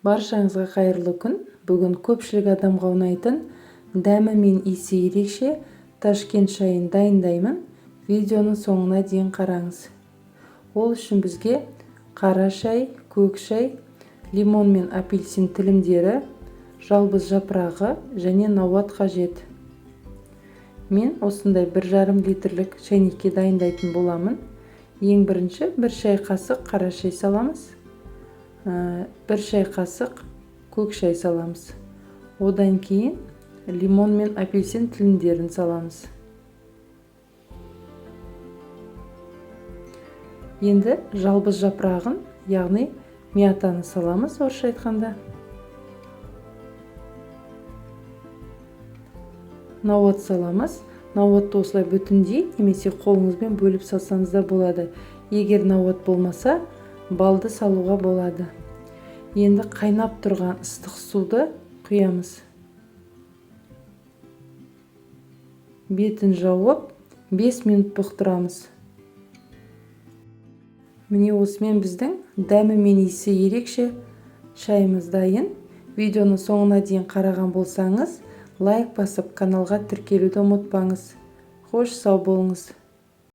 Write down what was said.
Баршаңызға қайырлы күн. Бүгін көпшілік адамға ұнайтын, дәмі мен иісі ерекше Ташкент шайын дайындаймын. Видеоның соңына дейін қараңыз. Ол үшін бізге қара шай, көк шай, лимон мен апельсин тілімдері, жалбыз жапырағы және науат қажет. Мен осындай 1,5 литрлік шәйнекке дайындайтын боламын. Ең бірінші 1 шай қасық қара шай саламыз. 1 шай қасық көк шай саламыз. Одан кейін лимон мен апельсин тілімдерін саламыз. Енді жалбыз жапырағын, яғни мятаны саламыз, орысша айтқанда. Науат саламыз. Науатты осылай бүтіндей немесе қолыңызбен бөліп салсаңыз да болады. Егер науат болмаса, балды салуға болады. Енді қайнап тұрған ыстық суды құямыз. Бетін жауып, 5 минут бұқтырамыз. Міне осымен біздің дәмі мен иісі ерекше шайымыз дайын. Видеоны соңына дейін қараған болсаңыз, лайк басып, каналға тіркелуді ұмытпаңыз. Қош, сау болыңыз.